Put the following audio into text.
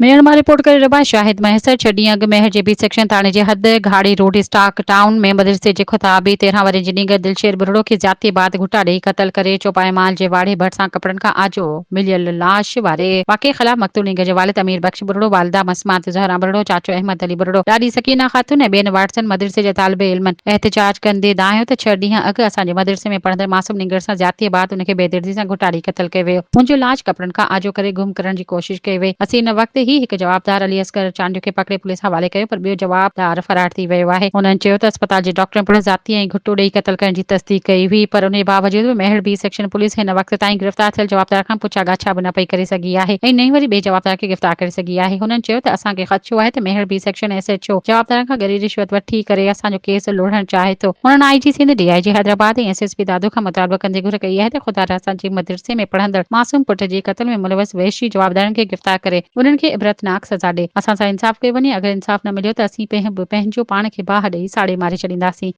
ميهڙ مان رپورٽ ڪري رهيو آهي شاهد مهيسر ڇهه ڏينهن اڳ ميهڙ جي بي سيڪشن ٿاڻي جي حد گهاڙي روڊ اسٽاڪ ٽائون ۾ مدرسي جي خطابي 13 ورهين جي نينگر دلشير ٻرڙو کي زيادتي بعد گهٽا ڏئي قتل ڪري چوپائي مال جي واڙي ڀرسان ڪپڙن کان آجو مليل لاش واري واقعي خلاف مقتول نينگر جي والد امير بخش ٻرڙو، والده مسمات زهران ٻرڙو، چاچو احمد علي ٻرڙو، ڏاڏي سڪينه خاتون ۽ ٻين وارثن مدرسي جي طالب علمن احتجاج ڪندي دانهيو ته ڇهه ڏينهن اڳ اسان جي مدرسي ۾ پڙهندڙ معصوم نينگر سان زيادتي بعد ان کي بيدردي سان گهٽا ڏئي قتل ڪيو ويو. منهنجو لاش ڪپڙن کان آجو ڪري گم ڪرڻ جي ڪوشش ڪئي وئي. اسين ان وقت ئي هڪ جوابدار علي اصغر چانڊيو کي پڪڙي پوليس حوالي ڪيو پر ٻيو جوابدار فرار ٿي ويو آهي. هنن چيو ته اسپتال جي ڊاڪٽرن پڻ زيادتي ۽ گهٽو ڏئي قتل ڪرڻ جي تصديق ڪئي هئي پر ان جي باوجود به ميهڙ بي سيڪشن پوليس هن وقت تائين گرفتار ٿيل جوابدار کان پڇا ڳاڇا به نه پئي ڪري سگهي آهي ۽ نه ئي وري ٻئي جوابدار کي گرفتار ڪري سگهي آهي. هنن چيو ته اسان کي خدشو آهي ته Mehar B section S H O جوابدارن کان ڳري رشوت وٺي ڪري اسان جو ڪيس لوڙهڻ چاهي ٿو. هنن I G Sindh, D I G Hyderabad ۽ S S P Dadu کان مطالبو ڪندي گهر ڪئي آهي ته خدارا اسان جي مدرسي ۾ پڙهندڙ معصوم پٽ جي قتل ۾ ملوث وحشي جوابدارن کي گرفتار ڪري انهن کي عبرتناڪ سزا ڏي. اسان سان انصاف ڪيو وڃي اگر انصاف نه مليو ته اسين پنهنجو پاڻ کي باهه ڏئي ساڙي ماري ڇڏينداسين.